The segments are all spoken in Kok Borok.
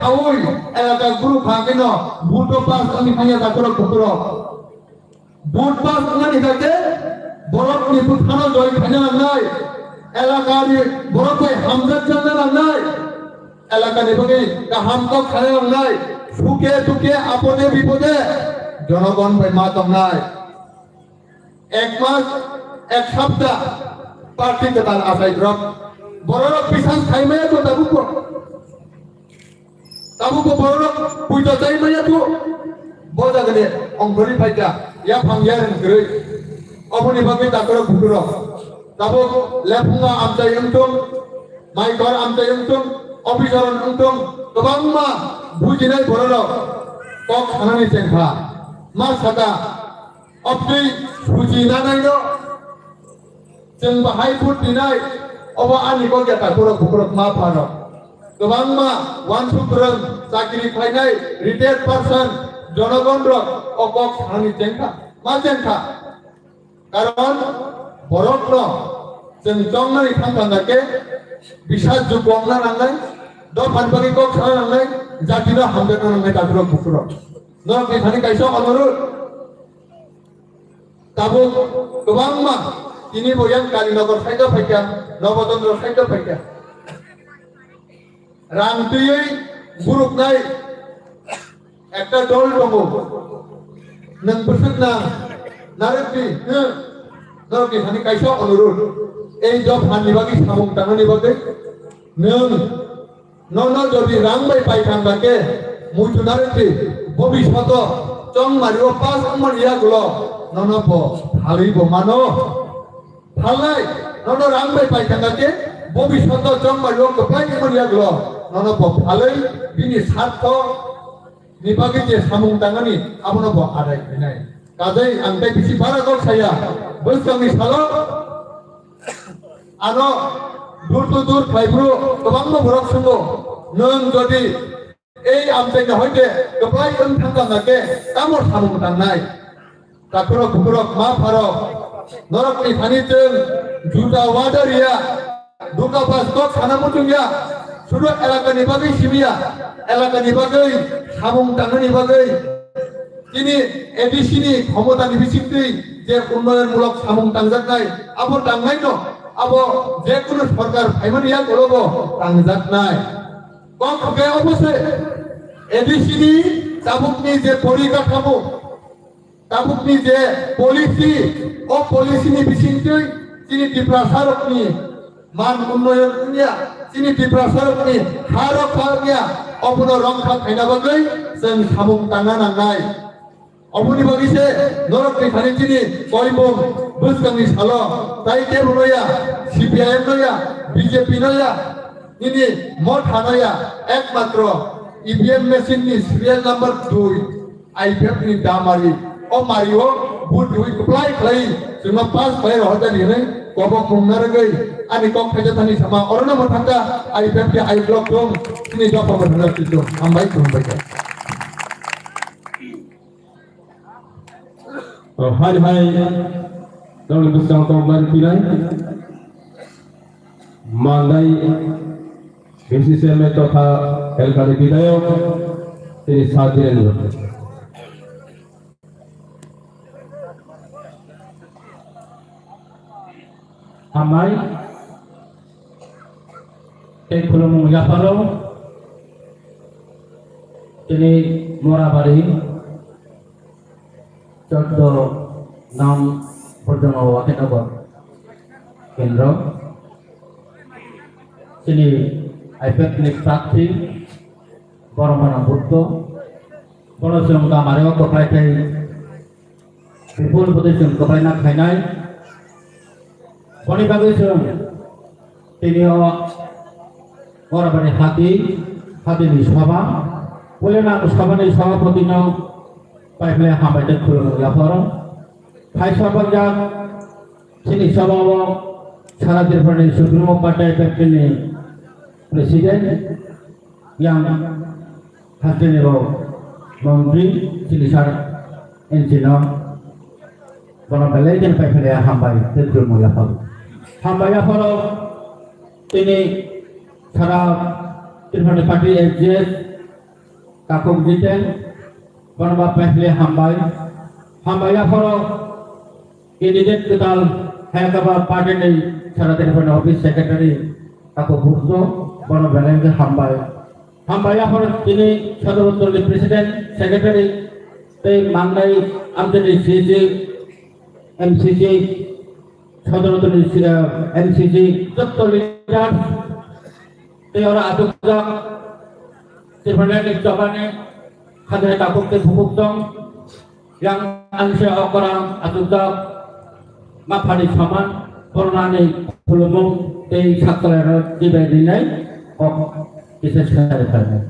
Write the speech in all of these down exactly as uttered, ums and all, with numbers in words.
Awi elaka guru khakeno buto pass wngni thangya takhurok bukurok. Vote pass wngnani kake borokni bwkhano joi khaina nangnai, elakani borok bai hamjak jakna nangnai, elakani bagwi kaham kok sana nangnai, suke duke apode bipode jonogon bai ma tongnai. Ek mas, ek sapta party kwtal achai borok. Bororok bisas khaimaya to tabukbo. Tabuk bo borok puito chai maya tu. Bo jagani ongkhorwi phaikha, yaphang yareng kwrwi. Oboni bagwi takhurok bukurok. Tabuk lephunga amchai wngthung, maikor amchai wngthung, officer wngthung, kwbangma bujinai bororok kok sanani chengkha. Ma saka, obtwi suchi nanaino. Chwng bahai vote rinai, obo ani kok ya takhurok bukurok ma pharok. Kwbangma wansuk kwrwng chakri khlainai retired person jonogon rok o kok sanani chengkha, ma chengkha. Karon borok no chwng chongnani thang thang khe bisa jukwangna nangnai, dophani bagwi kok sana nangnai, jati no hamjakna nangnai takhurok bukurok. Norok ni thani kaisa onurut. Tabuk kwbangma tini bo yang Kalinagar side o phaikha, Nobotondro side o phaikha. Rang twiwi guruknai ekta dol tongo. Nwng bwswk na narwkdi, hwng? Norokni thani kaisa onurut. Ei dopha ni bagwi samung tangnani bagwi nwng Nono jodi rang bai pai thang khe, muitu narwkdi, bobishoto chongmario pass wngmani yagulo nono bo phalwi bo mano. Phalnai, nono rang bai pai thang khe, bobishoto chongmario kwplai wngmani yagulo nono bo phalwi bini sartho ni bagwi je samung tangani abono bo adai khainai. Kajai ang tei bisi bara kok saya, bwskangni salo ano dur to dur khlai bro, kwbangma borok swngo, nwng jodi ei amchaini hoite kwplai wng thang kha khe tamo samung tangnai? Takhurok bukurok ma pharok, norokni thani chwng juta wada riya. Duka bas kok sana muchung ya, sudu elaka ni bagwi simi ya, elaka ni bagwi samung tangna ni bagwi. Chini A D C ni khomota ni bisingtwi je unnoyon mulok samung tangjaknai, abo tangnai no, abo je kunu sorkar phaimani yak ulo bo tangjaknai. Kok khe obo se A D C ni tabuk ni je pori kathamo, tabukni je policy, o policy ni bisingtwi chini Tiprasa rokni man unnoyon wngya, chini Tiprasa rokni ha rok ha wngya, obono rongkha khaina bagwi chwng samung tangna nangnai. Oboni bagwi se norokni thani chini koimung bwskangni salo tai kebo noya, C P I M noya, B J P noya, nini motha noya, ekmatro E V M machine ni serial number dui. I P F ni damari, o mario vote riwi kwplai khlai, chwngno pass khlai rohorjani hinwi kobok mung narwgwi ani kok khaija thani sama orono mwthangkha I P F ni I block dong, chini dopha mwthangkha chwng hambai khulumbai kha. O hai hai, nongni bwskango kok nari pinai. Mandai B C C M A totha L K D bidayok tini Sa Dhirendra. Hambai tei khulumung yapharo tini Morabari. Chordo nang Borjoma Wakinagar Kendro. Chini I P F ni prarthi Boromana Buddho. Bono chwng damari o kwplai tei bipul bwtwi chwng kwplai na khainai. Boni bagwi chwng tini o Morabari hati, hati ni sabha, puila nang sabha ni sabhapati no paiphlai hambai tei khulumung yapharo. Phai sabha jak chini sabha o Sara Tripura ni Supremo Party F P ni President yang Hasteni rok mantri chini sar enchino bono belai jen paiphalia hambai tei khulumung yapharo. Hambai yapharo tini sara Tripura ni party F G S Takhuk Jiten, bono ba pahle hambai. Hambai aphoro candidate kwtal Hayakaba party ni Sara Tripura office secretary Takhuk Bukto, bono belai khe hambai. Hambai aphoro tini Sodor Uttor ni president, secretary tei mangnai amtwini C C, M C C, Sodor Uttor ni, eh, M C C, jotto leaders tei oro achukjak Tripura ni chobani khajani takhuk tei bukhuk tong yang angse okora achukjak maphani saman pornani khulumung tei sakchalairok jibai rinai kok kisa sari phainai.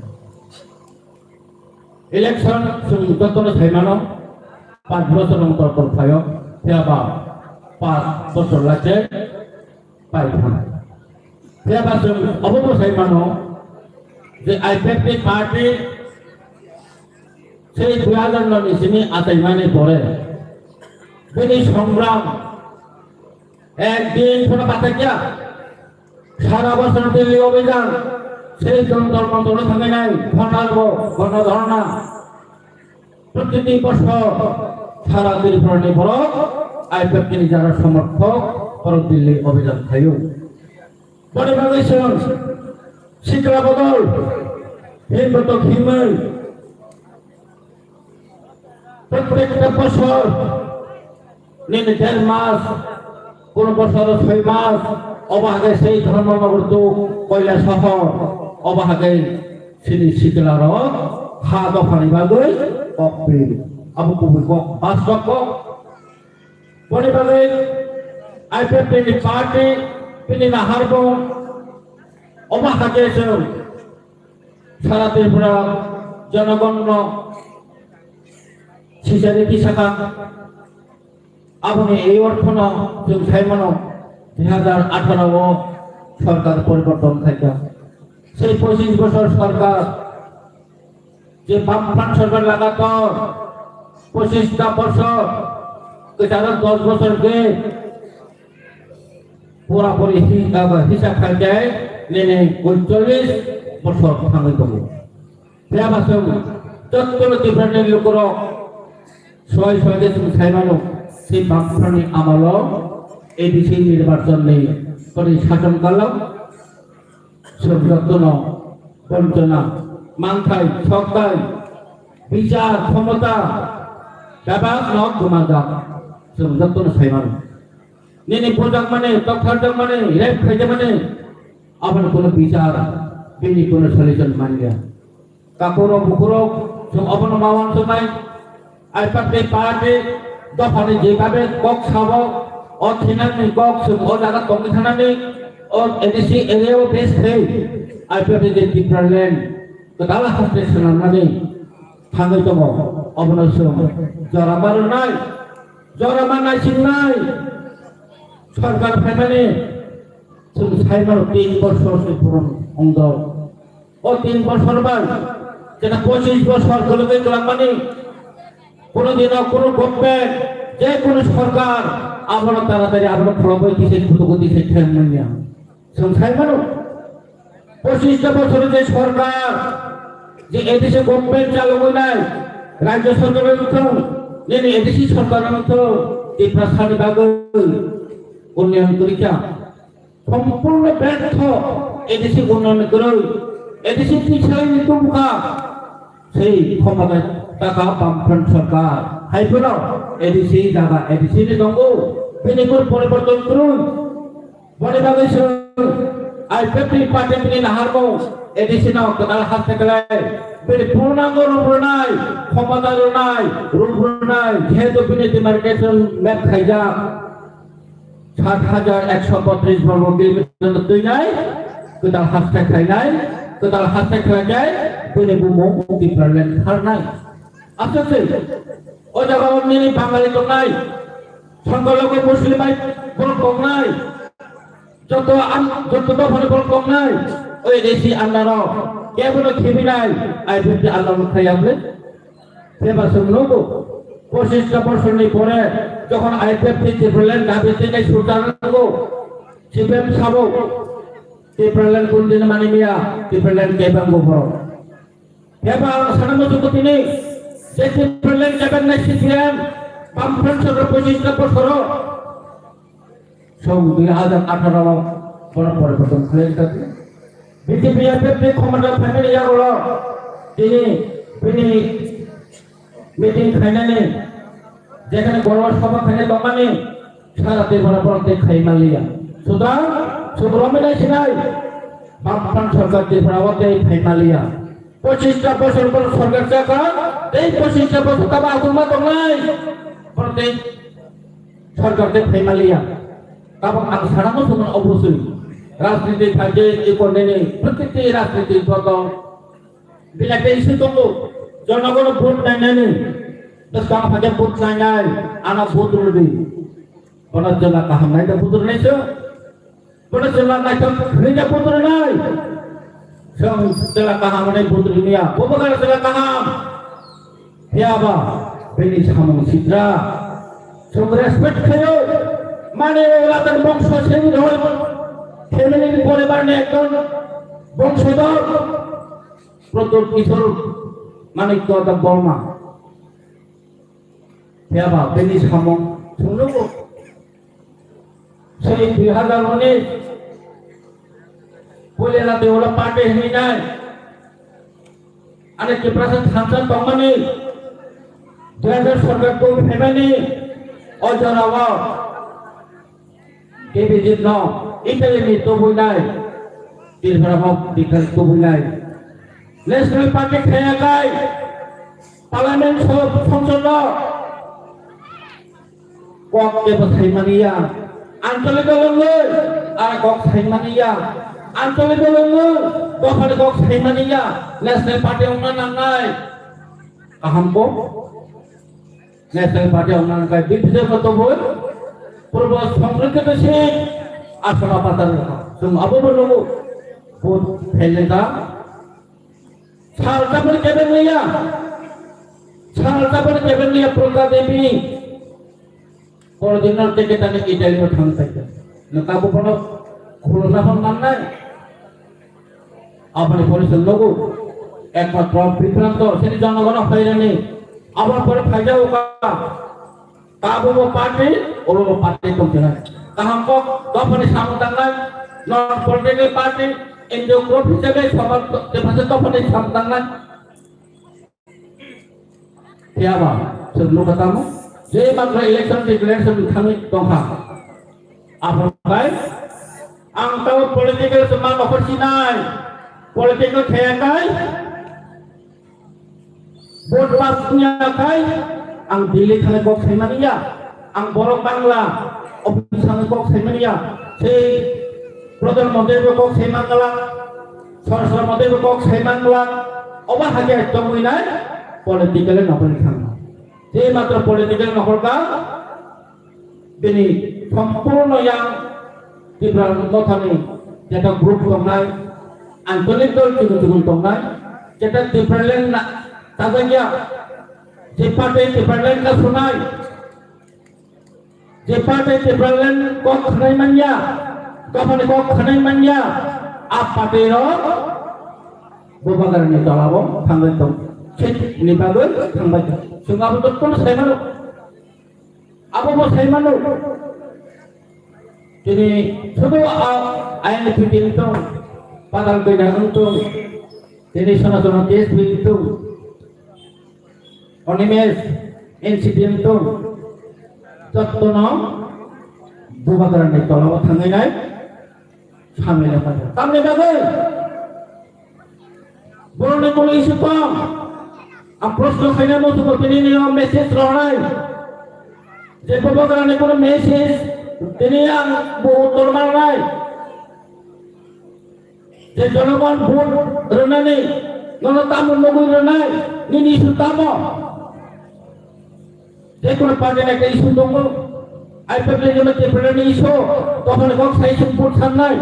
Election chwng jotono saimano, panch bosor wng tor tor phaio, phiya ba panch bosor laiche pai thang. Phiya ba chwng obo bo saimano je I P F T party sei dui hajar no ni simi achaimani pore bini songram ekdin phono bathakya. Sara bosor Delhi obijan, sei Jantar Mantar-o thangwi nai, dhorna bo, dhorna, dhorna. Protiti bosor sara Tripura ni borok I P F T ni jara somorthok borok Delhi obijan khaio. Boni bagwi chwng sikla bodol, himbotok himwi, Prottekta bosor nini der mas, kono bosor soi mas, obo hage sei Dharmanagar to Koilashahar, obo hage sini sikla rok ha dophani bagwi kok pil. Abo kubui kok, bastop kok. Boni bagwi I P F T ni party bini nahar bo obo hage chwng Sara Tripura jonogonno sisari tisaka. Aboni ei orthono chwng saimano dui hajar atharo o sorkar poriborton khaikha. Sei pochish bosor sorkar, je Bamfront sorkar lagator pochish ta bosor, kwcharo dos bosor ge pura puri hi-, aba hisab khai khe nini oicholish bosor thangwi tongo. Phiya ba chwng jotono Tiprani lukurok soi soi khe chwng sai mano, si Bamfront ni amolo A D C nirbachon ni kori sason kalo chwng jotono bonchona, mangthai, sokthai, bichar, khomota bebak no gwmajak chwng jotono sai mano. Nini bujakmani, tokharjakmani, rape khaijakmani, aboni kuno bichar, bini kuno solution manya. Kakurok bukurok, chwng abono ma uansuknai, I P F T party dophani jebabe kok sabo, o thinangni kok chwng o jaga tongwi thanani, o A D C area o base khai, I P F T je Tipraland, kwtal haste swnamnani thangwi tongo, obono chwng jora ma rwnai, jora ma naisingnai. Sorkar phaimani chwng saimano tin bosor se puron wngdo. O tin bosor bai jeta pochish bosor kwlwgwi kwlangmani, kono dino kono government, je kono sorkar abono taratari abono khulogwi tisai phutugo tisai thang manya. Chwng saimano pochish ta bosor je sorkar, je A D C government chalogwi nai, rajya sorkar wngthung, nini A D C sorkar wngthung, Tiprasani bagwi unnayan kwrwikha. Sompurno bertho A D C unnayan kwrwi, A D C tisai tubukha. Sei khomota taka Bamfront sorkar. Hai phano A D C jaga A D C ni tongo, bini kunu poriborton kwrwi. Boni bagwi chwng I P F T party bini naharmung A D C no kwtal haste khlai, bini purnango rup rwnai, khomota rwnai, rup rwnai, jehetu bini demarcation map khaijak, sat hajar ekso botris borgo kilometer twi nai, kwtal haste khlainai, kwtal haste khlaikai, bini bumung Tipraland kharnai. Aswk se, o jaga o nini Bangali tongnai, Songkhologo Muslim bai borok tongnai, joto am-, joto dophani borok tongnai, o A D C under o kebono khibinai, I P F T under o khlaiya bwle. Phiya ba chwng nugo, pochish ta bosorni pore jokhon I P F T Tipraland dabi teinai surta nango, C P M sabo, Tipraland kundin mani miya, Tipraland kebang go borok. Phiya ba ang sana muchungo tini, je Tipraland kebeng nai C P M, Bamfront sorkar pochista bosoro, song dui hajar atharo bono poriborton khlai wngkha. B J P F F ni khomota phaimani yagulo tini bini meeting khainani, jekhane gorma sabha khainai tongmani, sara Tripura borok tei khai manliya. Suda, Subramanya Sinai, Bamfront sorkar Tripura o tei khai manliya. Pochista bosor borok sorkar chakha, tei pochista bosor tamo achukma tongnai, borok tei sorkar tei khai manliya. Tabok ang sana muchungo obosoi. Rajniti phaikhe ikonini, protiti rajniti dol dol. Belai tei isi tongo, jonogono vote nainani, bwskang phaikhe vote nainai, ano vote rwdi. Bono jwla kaham naida vote rwnai se. Bono jwla naithok hwnwi da vote rwnai. Chwng jwla kaham hwnwi vote rwniya, bo bwkha jwla kaham. Phiya ba bini samung sitra. Chwng respect khaio. Mane o latar bongso seni roi. Family ni poribar ni ekjon bongso dor. Pradyot Kishore Manikya Debbarma. Phiya ba bini samung chwng nugo. Sei dui hajar unis puila tei ulo party hinwi nai. Ani Tiprasa thansa tongmani dui hajar sorkar twi phaimani o jorao K B J no Italy ni tubui nai, Tripura hok dikhal tubui nai. National Party khaya kai Parliament so function no kok kebo saimaniya, anchalik dol wngwi ara kok saimaniya, anchalik dol wngwi dophani kok saimaniya, National Party wngna nangnai. Kaham kok National Party wngna nangnai, B P F no toboi purbo songrikkhito se asama patar wngkha. Chwng abo bo nugo vote phailengkha. Sal tabuk kebeng liya. Sal tabuk kebeng liya Purta Devi. Coordinator ticket ani Italy no thang paikha. Nwng abo bono khulumna hwn mannai. Aboni pore se nugo. Ekmatro Bibranto sini jonogono hoirani. Aboni pore phaijao ka. Tabuk bo party, oro bo party tongkhe nai. Kaham kok, dophani samung tangnai, non political party, N G O group hisabe somal tepase dophani samung tangnai. Phiya ba, chwng nukha tamo, je matra election declaration thangwi tongkha. Aphuru bai, ang tamo political se ma nokhor sinai, political khaya kai, Vote pass wngya khai ang Delhi thangwi kok saimani ya, ang borok Bangla office thangwi kok saimani ya, sei Pradhan Mantri bo kok saimangla, Swarashtra Mantri bo kok saimangla, obo hakhe tongwi nai political nokol thang. Sei matro political nokol ka Bini sompurno yang Tipra mothani jeta group tongnai, antolik dol chukun chukun tongnai, jeta Tipraland na chajakya, je party Tipraland ka sunai, je party Tipraland kok khnai manya, dophani kok khnai manya, a party rok Bubagrani tolao thangwi tong, sini bagwi thangbai tong. Chwng abo to kono saimano. Abo bo sai mano. Tini sudu a I N P T wngtong, Padal Bina wngtong, tini Sono Sono T S P wngtong, Onimesh N C P wngtong, jottono Bubagrani tolao thangwi nai. Samila pada. Tamni bagwi? Borokni kolo issue tong. Ang proshno khaina muchungo tini nino message rohornai. Je Bubagrani kono message tini ang bo uttor mangnai. Je jonogon vote rwnani nono tamo nugwi rwnai, nini issue tamo? Jekunu party ni ekta issue tongo. I P F T ni jemon Tripura ni issue, tokoni kok sai sung vote sannai.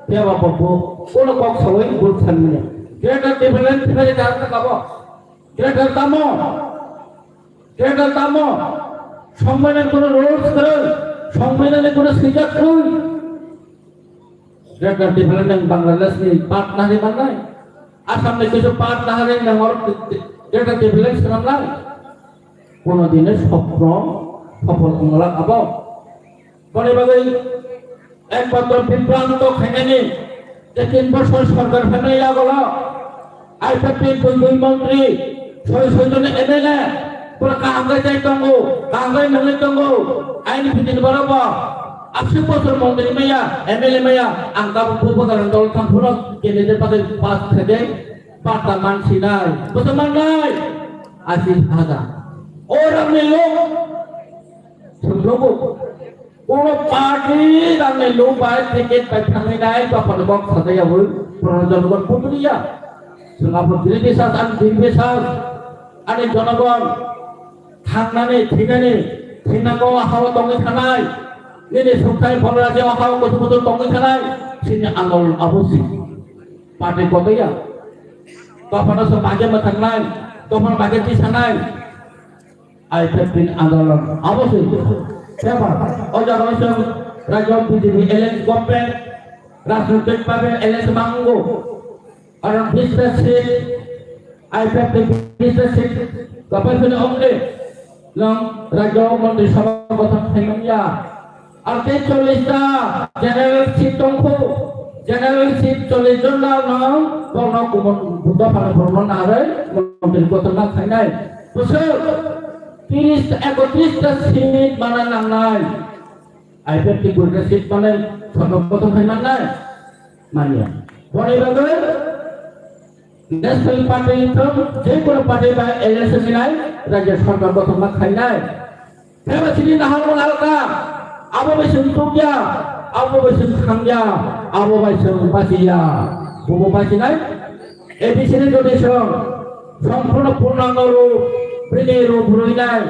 Phiya ba bo, bo, kono kok sawi vote sanmani. Greater Tipraland thikari ta ta kabo. Greater tamo. Greater tamo. Songmani kono rules kwrwi. Songmani kono swijak kwrwi. Greater Tipraland Bangladesh ni part nari mannai. Assam ni kisu part naharwi nangor data develop swnamnai. Kono dine sopno sopol wnglak abo. Boni bagwi ekmatro bibranto khainani je tin bosor sorkar phainai yagulo I P F T ni twi twi montri, soi soi jon M L A, pura kaham khe chai tongo, kaham khe nungwi tongo, aini piti ni borok bo aswk bosor montri maya, M L A maya, ang tabuk Bubagra dol thang phuru candidate bagwi pass khaide, pata mansinai, bwsa mannai, asi haja. O rangni lok, sumrogo. Kono party rangni lok bai ticket bai thangwi nai, dophani kok sajai yaui, kono jonogon putuli ya. Chwng abo diri bisas, ang diri bisas, ani jonogon thangnani, thinani, thinango hao tongwi thanai, nini sukthai phalrajao hao kusu kusu tongwi thanai, sini andolon abo si. Party kotoya. Dophano se bagwi mwthangnai, dophano bagwi tisanai. I P F T ni andolon abo se. Seba, o jaga o se rajyo B J P alliance government, rajnitik bhabe alliance mango. Aro bish ta seat, I P F T bish ta seat, kapai phone ongle. Nang rajyo montri sabha gothon khaimanya. Ar tei chollish ta general seat tongkho, general seat chollish jon na nang borno kumun buddha phano borno narai montri gothon na khainai. Bwswk tiris ta, ekotris ta seat mana nangnai. I P F T gurkha seat manai sorkar gothon khai mannai? Manya. Boni bagwi National Party thung, je kono party bai alliance wngwi nai, rajya sorkar gothon ma khainai. Phaiba sini nahar mung alka, abo bai chwng tukya, abo bai chwng khangya, abo bai chwng bachiya, bobo bachinai. A B C ni jodi chwng, sompurno purnango rup, bini rup rwinai,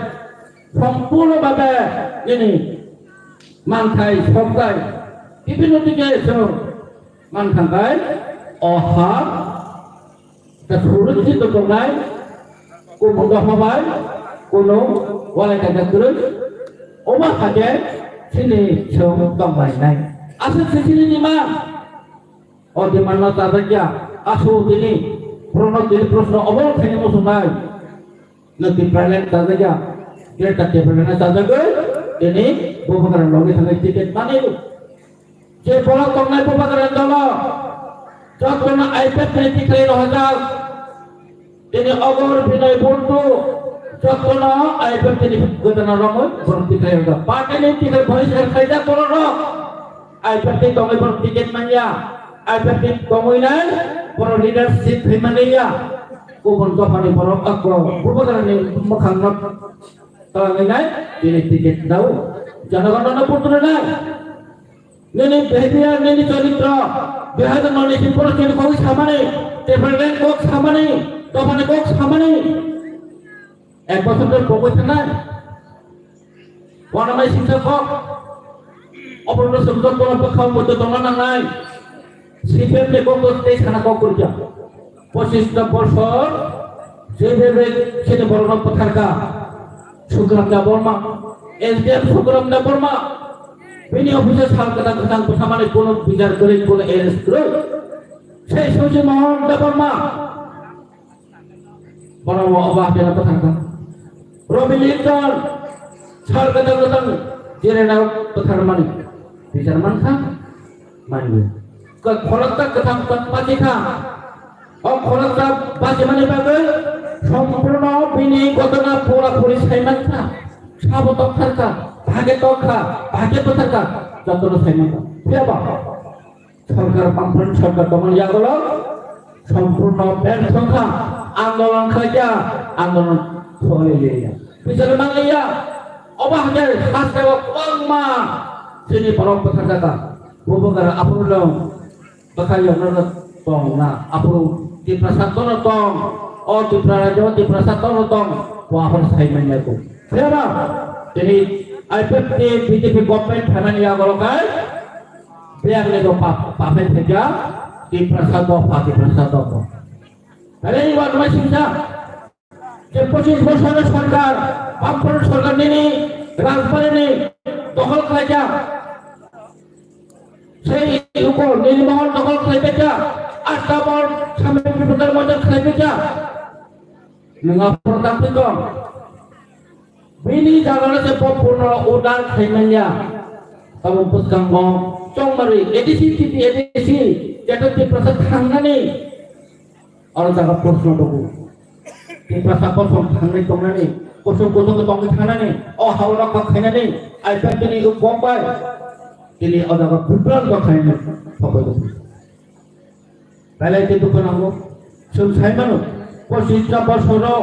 sompurno bhabe nini manthai, sokthai, bibhinno dike chwng manthangkhai, o ha, ta suruchito tongnai, kubundo habai, kuno walai kaida kwrwi, omo hake chini chwng tonglainai. Aswk se chini demand, o demand no chajakya, aswk tini, prono tini proshno obo khaini muchungnai. Nang Tipraland chajakya, Greater Tipraland chajagwi, tini Bubagra logi thangwi ticket manwi. Je borok tongnai Bubagra dolo, jotono I P F T ni tikhlai rohorjak. Tini Ogor Binoy Buntu, jotono I P F T ni gwdana romwi borok tikhlai rohorjak. Party ni tikhlai bahishkar khaijak borok rok. I P F T tongwi borok ticket manya, I P F T tongwi nai borok leadership thwi manya, kubun dophani borok ako Bubagrani mwkhangno twlangwi nai, tini ticket dao, jonogonono butrwnai. Nini behavior, nini choritro, dui hajar noi ni simi borok chini kok samani, Tipraland kok samani, dophani kok samani, ek bosor dhori kok thanai. Wanamai singsa kok. Oborno sumjok bono bwkhao muitu tongna nangnai. C P M ni kok tei sana kok kwrwikya. Pochis ta bosor jebebe chini borokno bwtharkha. Sukram Debbarma, S D M Sukram Debbarma. Bini office sal kwtal kwtal bwthamani kono bichar kwrwi, kono arrest kwrwi. Sei Suji Mohan Debbarma. Bono bo obo hapjana bwthar kha. Robi Linton, sal kwtal kwtal jirena bwthar mani. Bichar man kha? Mani. Ka khoroksa kwthang tong pachi kha. O khoroksa pachi mani bagwi sompurno bini gotona pura puri sai man kha. Sabo tok thar kha, bhage tok kha, bhage bwthar kha, jotono sai man kha. Phiya ba? Sorkar, Bamfront sorkar tongmani yagulo sompurno bertho kha, andolon khlaikha, andolon khwlaiya. Bichar manliya, obo hake hasteo kwbangma chini borok bwtharjakha. Bubagra aphuru no bwkha yokno tong na, aphuru Tiprasa tono tong, o Tripura rajyo Tiprasa tono tong, bo aphuru sai manya ko. Phiya ba, tini I P F T B J P government phaimani yagulo kai, Biyang ni do pap, pape thekya, Tiprasa dopha, Tiprasa dopha. Tale iwa duma singsa, je pochis bosor sorkar, Bamfront sorkar nini, Rajbari ni, dokhol khlaikya. Sei uko nini mohol dokhol khlaibaikya. Atta bor sambil diputar motor khlai pija. Nunga program tu kong. Bini jagana se pop puno udar khlai manya. Tamo puskango chongmari A D C, T T A D C, jata Tiprasa thangnani. Oro jaga proshno tongo. Tiprasa kosong thangnai tongnani, kosong kosong tongwi thangnani, o hauna kok khainani, I P F T ni uk bok bai. Tini o jaga bibranto khainani, sabai tongo. Belai khe dukhu nango. Chwng sai mano, pochis ta bosoro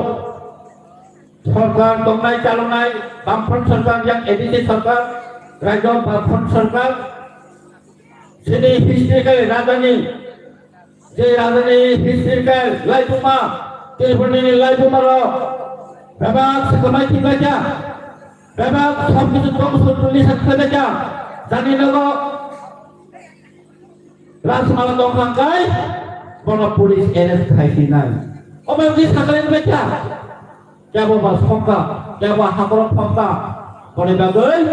sorkar tongnai chalonai, Bamfront sorkar, yang A D C sorkar, Rajya Bamfront sorkar, chini historical rajani, je rajani historical laibuma, Tripurani laibuma rok, bebak sakamai thibakya, bebak sob kichu tong sotuli sakhlai bakya, jani nogo, Rajmala tongkha hwnkhe bono police arrest khai sinai. Omo wngwi sakha wngwi kha. Kebo ba sokha, kebo hakhoro phokha. Boni bagwi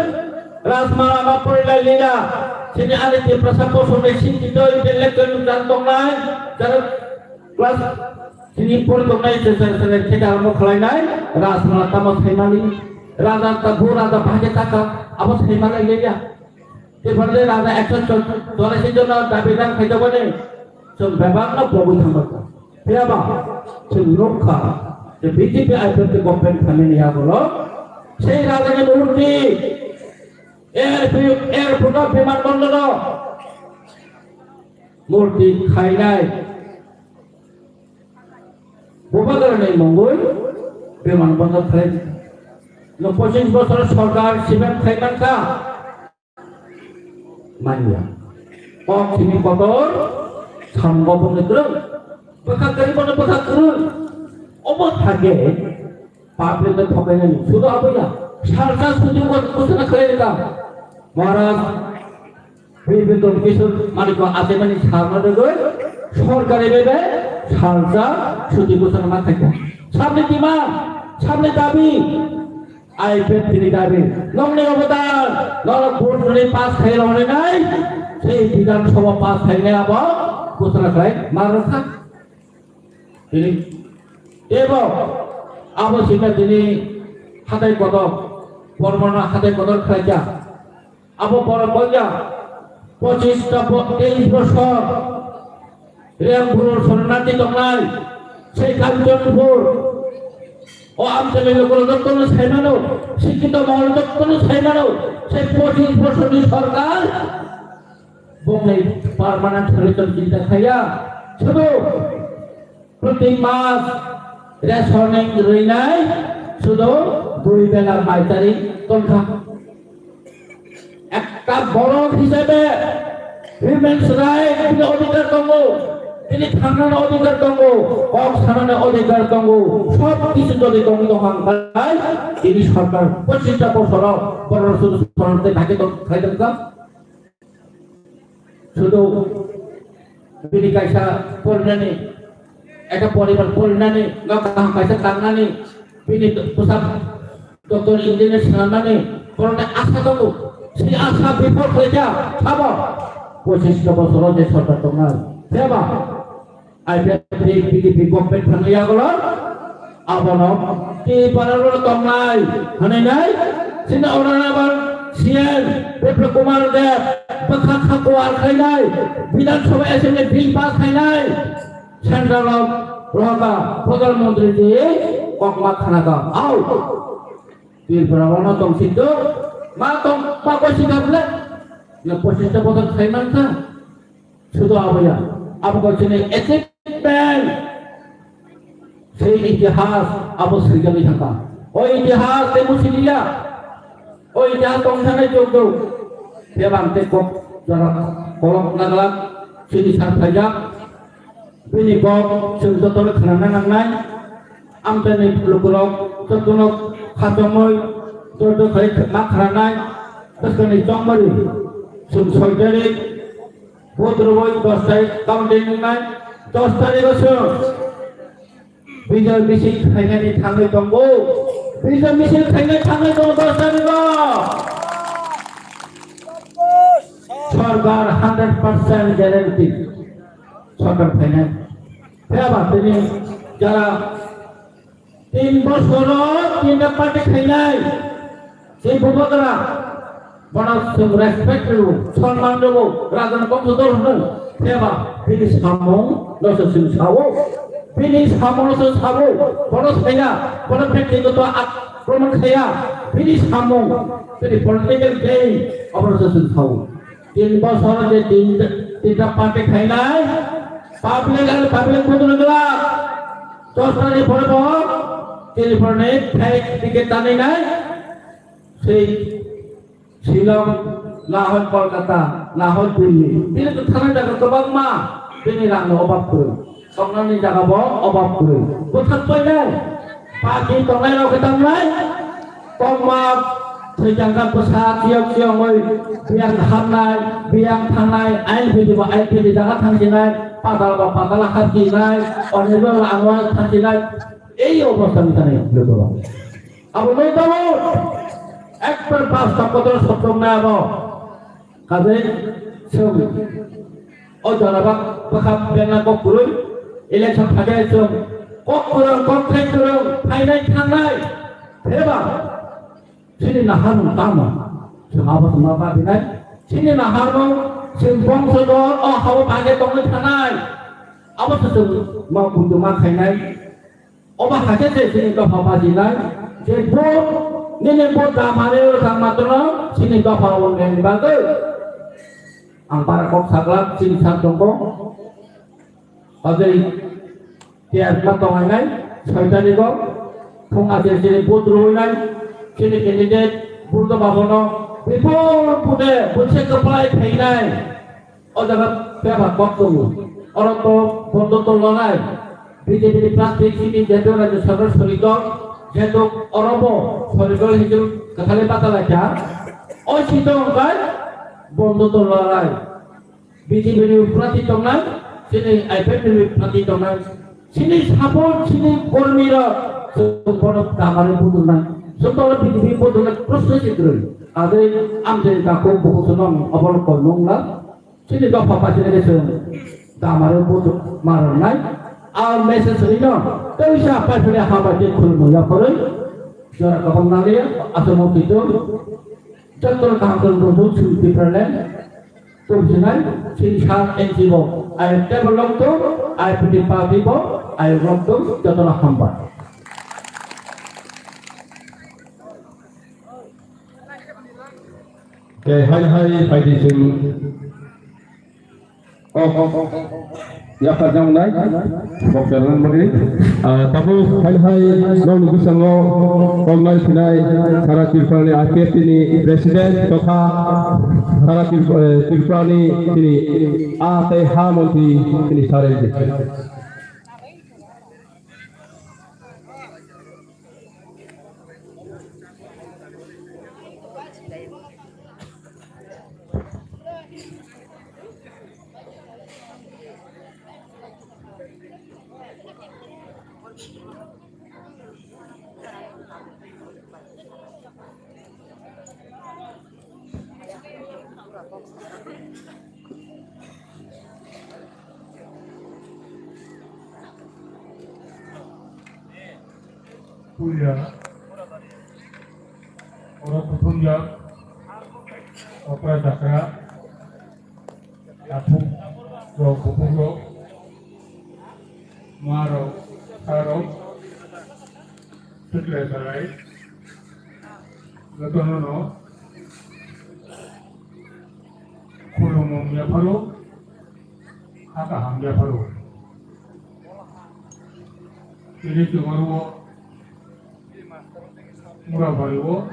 Rajmala ma porilai lila. Chini ani Tiprasa kosongni singkito intellectual jang tongnai. Jara class tini pori tongnai se se se theka amo khwlainai. Rajmala tamo saimali. Raja ta bu raja bahai khe taka. Abo saimalai lila. Tei phano je raja ekso chor-, chorasi jono dabi dan khaijak bani, chwng bebak no pogwi thangma kha. Phiya ba chwng nuk kha je B J P I P F T government phainani yagulo sei raja ni murti airport, airport o biman bondor o murti khainai. Bubagra ni mungwi biman bondor khlai. No pochis bosor sorkar siben khai man kha. Manya. Kok sini kotor, samgo bongni kwrwng. Bwkha kwrwng bono bwkha kwrwng. Obo thage, public no thokainani. Sudo aboya. Salsa sudu ko kusana khlai ka. Maharaj, Bibikram Kishore Manik ko asemani sarna degoi. Sorkari bebe, salsa sudu kusana ma thakya. Sabni demand, sabni dabi. I P F T ni dabi, nokni obodan, norok vote rwni pass khai rwnai nai, sei Bidhan Sabha pass khainai abo kusana khlai ma rwkha. Tini, tebo, abo sina tini hatai kotor, bormana hatai kotor khlaikha. Abo borok boya pochis ta bo-, teis bosor Rengphuru Soronati tongnai, sei Kanchanpur, o Amchai lokolo jottono saimano, sikkito mohol jottono saimano, sei pochis bosorni sorkar bongni permanent solution chinta khaiya, sudu Proti mas rationing rwinai sudo dui bela maitari tongkha. Ekta borok hisabe human right bini odhikar tongo, bini thangnani odhikar tongo, kok sanani odhikar tongo, sob kichu jodi tongwi tongkha hwnkhe bini sorkar pochista bosoro borok sudu sorkar tei bhagi tong khai tongkha. Sudu bini kaisa porinani, ekta poribar porinani, nok kaham kaisa tangnani, bini bwsa doctor engineer swnamnani, borokni asa tongo. Si asa biphol khlaikha, sabo pochis bosoro je sorkar tongnai. Phiya ba? I P F T B J P government thangwi yagolo abono Tripura o tongnai hwnwi nai sini honorable C M Biplab Kumar Deb bwkha kha kuar khainai Bidhan Sabha Assembly bill pass khainai central o rohaka Pradhan Mantri ji kokma khana ka au Tripura o no tong sinto ma tong ma ko sika ble na pochis ta bosor khai man kha. Sudo aboya, abo kaisini achievement. Sei itihas abo swijagwi thangkha. O itihas tei musi liya. O itihas tongthani jogdo. Tebang tei kok jora kolok naglak sini sar phaijak. Bini kok chwng jotono khnana nangnai. Amchaini lukurok jotono khachomwi joto khai ma khranai. Bwskangni chongmari chwng soi tarik. Vote rwui dos tarik counting wngnai, dos tarikgo chwng Bijoy misil khlainani thangwi tongo. Bijoy misil khlainai thangwi tongo dos tarikgo. Sorkar hundred percent guarantee. sorkar phainai. Phiya ba tini jara tin bosoro tinta party khainai, je bubagra bono chwng respect rwo, sonman rwo, rajani bongso dol hwno. Phiya ba bini samung no se chwng sao, bini samung no se sao, bono saya, bono byaktigoto akromon khaya, bini samung, bini political gain, abono se chwng sao. Tin bosor je tin, tinta party khainai, public and public budul glak. Chostani pore bo, tini pore ni fake ticket tanwi nai, sei Shillong, na hoi Kolkata, na hoi Delhi. Bini to thana jaga kwbangma, bini rang no obab kwrwi. Tongnani jaga bo obab kwrwi. Bwthak painai. Party tongnai rok khe tangnai. Tongma thwijangkha bwsa chiyok chiyongwi biyang hamnai, biyang thangnai, I L P D bo I L P D jaga thangsinai, patal bo patal hapsinai, onebo ango thangsinai. Ei obostha ni thani logo. Abo noi tamo ekbar basta kotor sotong na abo. Kaje chwng o jora bak bwkha bengna kok kwrwi election phage chwng kok kwrwng kok thai kwrwng phainai thangnai pheba chini naharmung tamo chwng abo chwngma babinai chini naharmung chwng bongso dol o hao phage tongwi thanai abo se chwng ma bundo ma khainai. Obo hakhe se chini dopha bajinai, je vote, nini vote da mani rwkha matwrwng chini dopha wngnaini bagwi. Ang bara kok saglak chini sak tongo. Ajai tiyar ma tongainai, soitani go, phung aje chini vote rwinai, chini candidate, vote da babono, bipol vote, vote se kwplai khainai. O jaga bebak kok tongo. Oro to bondo tolnai. B J P ni plastic sini jeto rajya sarkar sori dol, jeto oro bo sori dol hindu kathale bata laikha. O sito kai bondo tolnai. B J P ni prati tongnai, sini I P F ni prati tongnai. Sini support, sini kormi rok, bono kamari budulnai. Sotolo B J P budulnai prosno sitroi. Adai amjai kako bukusunong abol kolmong la. Chini dopha pasinai chwng damaro budu marnai. A message rino teisa paiphaini haba je khulumung yaphoroi. Jora kabang naliya asamo kitu. Joto kaham khulumung budu chwng Tipraland. Tumsinai chini sa N G O. Ai table lok tu, ai piti party bo, ai lok tu joto na hamba. Ke hai hai hai di sing. Oh, oh, oh, oh. Ya ka jang nai. Bok jalan bagi. Ah, tabu hai hai nong ni bisango online sinai Sara Tripura ni I P F T ni president tokha Sara Tripura, eh, Tripura ni sini A T H montri sini sare. Puya, oro kuthumjak, okra jakra, takhuk rok, bukhuk rok, ma rok, sa rok, sikla salai, jotono no khulumung yapharo, ha kaham yapharo. Tini tumaro Murabari o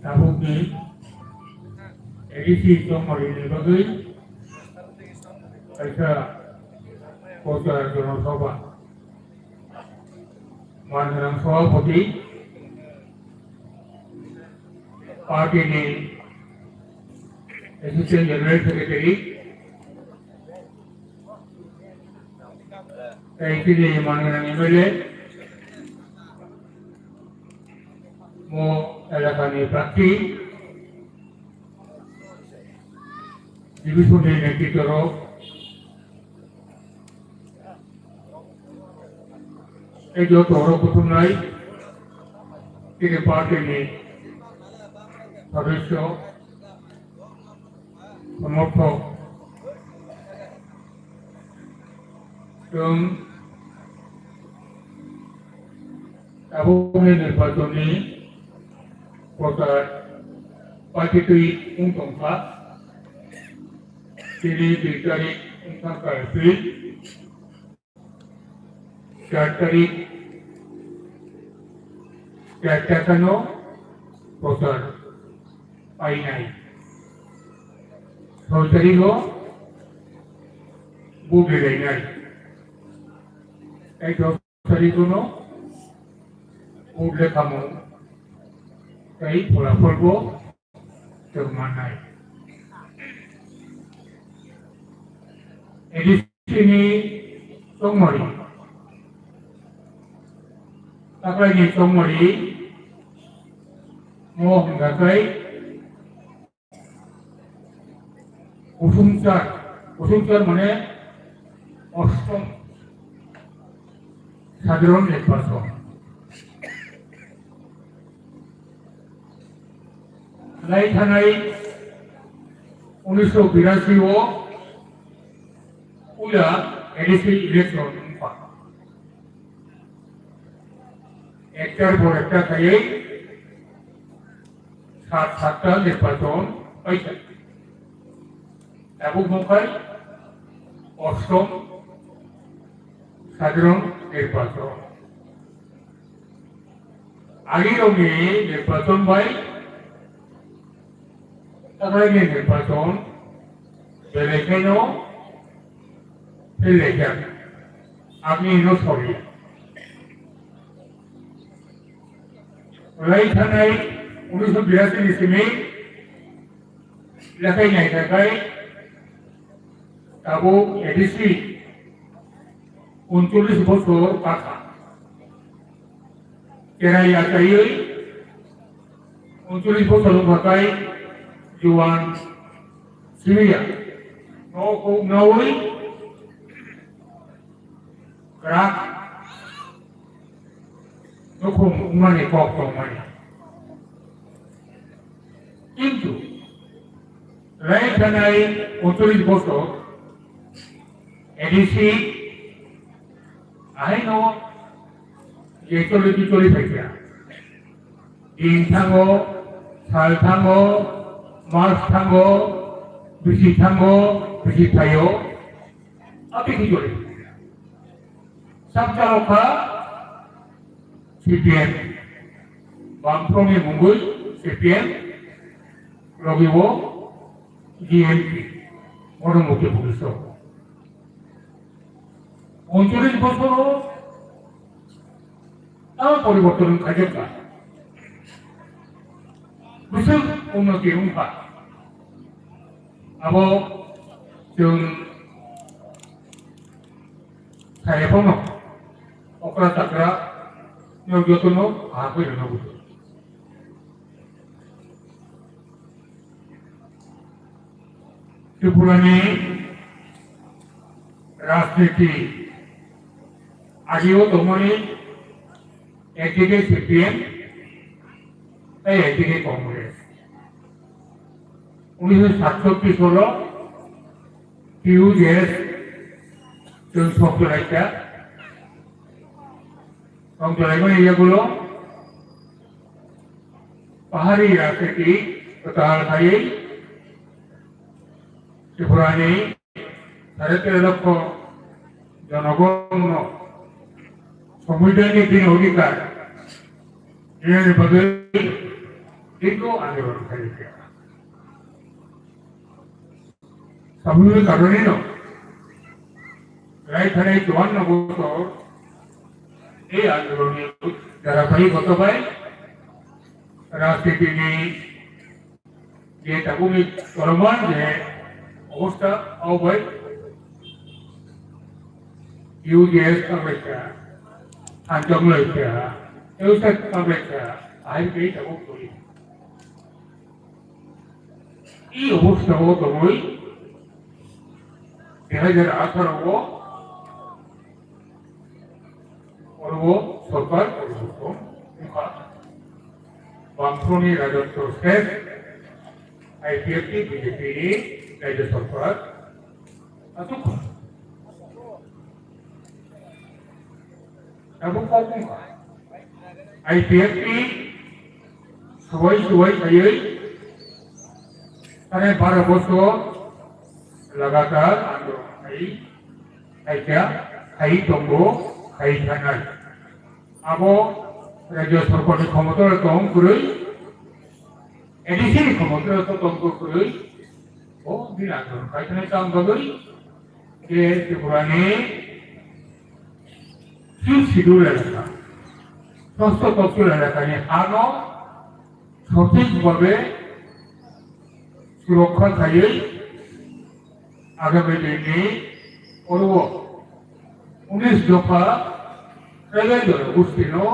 tabukni A D C tongmani bagwi kaisa kocha jonosabha. Manganang Sabhapati, party ni Assistant General Secretary, tei chini Manganang M L A, mo elakani prarthi, division ni netritwo rok, Joto oro kuthumnai tini party ni sodosyo, somorthok, chwng tabukni nirbachonni prochar paitwi wng tongkha. Tini dui tarik wngkha April. Char tarik, char tarik no prochar painai. Soi tarik o vote rwlainai. Tei dos tarik no vote lekhamung tei pholapholbo chwng mannai. A D C ni chongmari, taklaini chongmari mo hwnga khe kusungchar, kusungchar mane ostom sadharon nirbachon. Lai thanai unisho birasi o puila A D C election wngkha. Ektar por ekta khaiwi sat satta nirbachon paikha. Tabuk wngkha ostom sadharon nirbachon. Agirokni nirbachon bai taklaini nirbachon belai khaino fail laijak. Agni no sorry. Lai thanai unisho birasi ni simi lekhai naikha khai tabuk A D C uncholish bosor kakha. Cherai achaiwi uncholish bosor wngkha khai juan simiya. No kok nawi kwrak nukhung wngmani kok tongmani. Kintu lai thanai uncholish bosor A D C ahaino je choli bicholi phaikha. Din thango, sal thango, mas thango, bisi thango, bisi thaio, abisi choli. Sabjalo kha C P M, Bamfront ni mungwi C P M, logi o G M P, Modern Mukti Bukisho. Uncholish bosoro tamo poriborton khaijak kha. Bwswk unnoti wngkha. Abo chwng Saiphano okra chakra no jotono kaham khe rwna bujo. Tripurani rajniti agio tongmani ekdike C P M tei ekdike Congress. Unisho satchottish solo T U J S chwng sokjalaikha. Sokjalaimani yagulo pahari rajniti kwtal khaiwi Tripurani sare tero lokho jonogonno sombidhanni bini odhikar rinani bagwi dikko andolon khaikha. Saboni karone no lai thanai chuanno bosor ei andolonni dharabahigoto bai rajnitini je tabukni choloman je obostha, o bai U J S tanglaikha, hanjak laikha, L S A tanglaikha, ahai khe tabuk tongwi. I obostha o tongwi, dui hajar atharo o, o Oro sorkar poriborton wngkha. Bamfront ni rajotw ses, I P F T B J P ni rajya sorkar achukha. Abo kok wngkha. I P F T suwai suwai khaiwi, tare baro bosor lagatar andolon khai, khaikha, khai tongo, khai thanai. Abo rajya sorkarni khomotao tong kwrwi, A D C ni khomotao tong kwrwi, o bini andolon khai thanai tang bagwi, je Tripurani Fifth Schedule elaka, ষষ্ঠ তফসিল এলাকাni hano sothik bhabe surokha khaiwi agami dinni oro unis dopha tribal jonogostino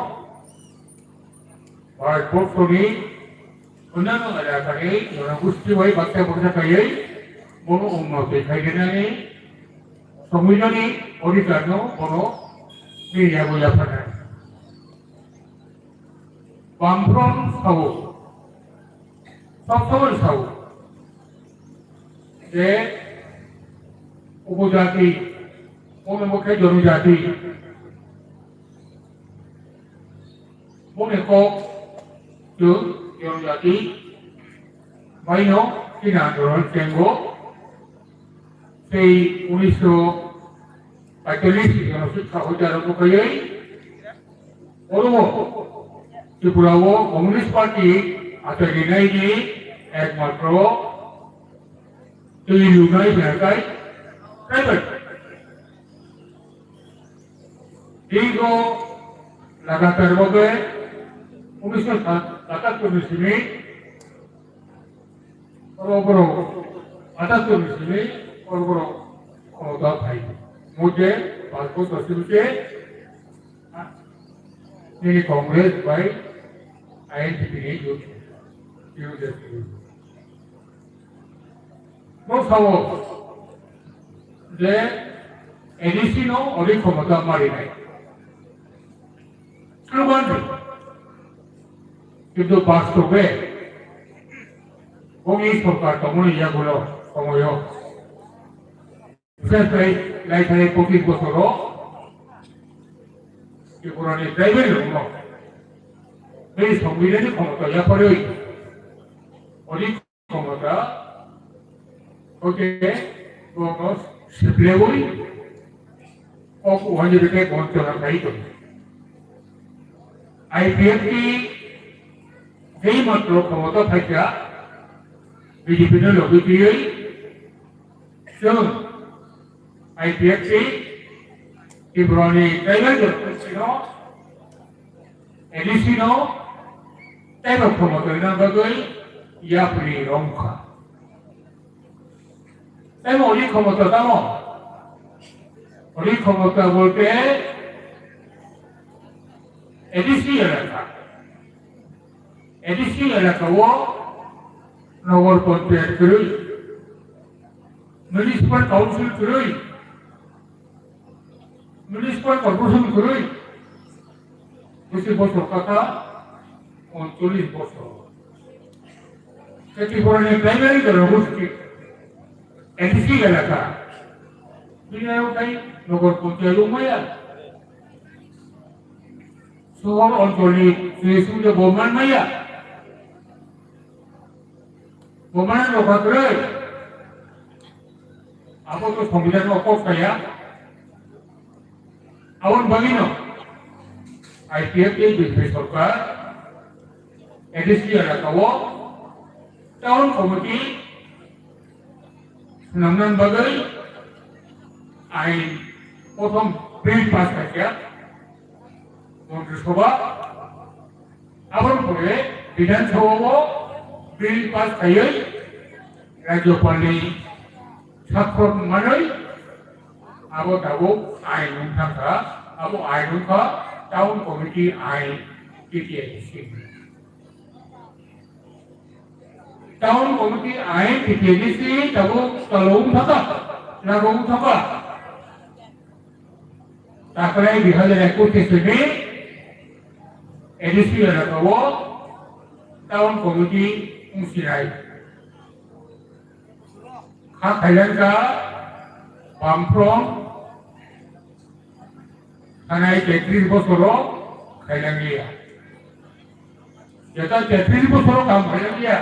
Bharatborshoni onnanno elakani jonogosthibai baksa baksa khaiwi bono unnoti khairinani sombidhanik odhikarno bono nini yago yapharnai. Bamfront sao, sob somoi sao je upojati, bono bo khe jonojati, boni kok chwng jonojati baino chini andolon chengo. Tei unisho paitalish jono sikha hoitaro kwkhwrwi oro Tripura o Communist Party achai rinai ni ekmatro twi lunai hwnkhai tribal. Dingko lagatar bhabe unisho satattor ni simi oro borok atattor ni simi oro borok khomota phai. Mode panch bochor simi se nini Congress bai I N C P ni jut, jut. Bo sao je A D C no ori khomota marinai. Slogan ri. Kintu bastobe boni sorkar tongmani yagulo somoyo bises khai lai thai pochis bosoro Tripurani tribal rokno tei songbidhanni khomota yapharwi ori khomota, oke, bono siplewi kok uanjuri khe bontona khai tongo. I P F T jei matro khomota phaikha, B J P no logi twiwi chwng I P F T Tripurani tribal democracy no A D C no teibo khomotoi na bagwi yapri romkha. Teibo ori khomota tamo? Ori khomota bolte A D C elaka. A D C elaka o Nogor Panchayat kwrwi, Municipal Council kwrwi, Municipal Corporation kwrwi bwswk bosor kaka, uncholish bosor. Khe Tripura ni primary level gosti, A D C elaka, bini ayang khai Nogor Panchayat wngmaya. Sohor onchol ni sui sui bo manmaya. Bo manna rokha kwrwi. Abo to songbidhan o kok saya. Aboni bagwino I P F T ni B J P sorkar A D C elaka o town committee swnamnani bagwi ain prothom bill pass khaikha Montri Sabha. Aboni pore Bidhan Sabha o bill pass khaiwi Rajyapal ni sakhor manwi abo tabuk ain wngkha, abo ain wngkha Town Committee ain, T T A D C. Town Committee ain, T T A D C tabuk chalo wngkha, lagu wngkha. Taklai dui hajar ekush ni simi A D C elaka o town committee wngsinai. Kha khailangkha Bamfront thanai tetris bosoro khailangliya. Jeta tetris bosoro kam khailangliya.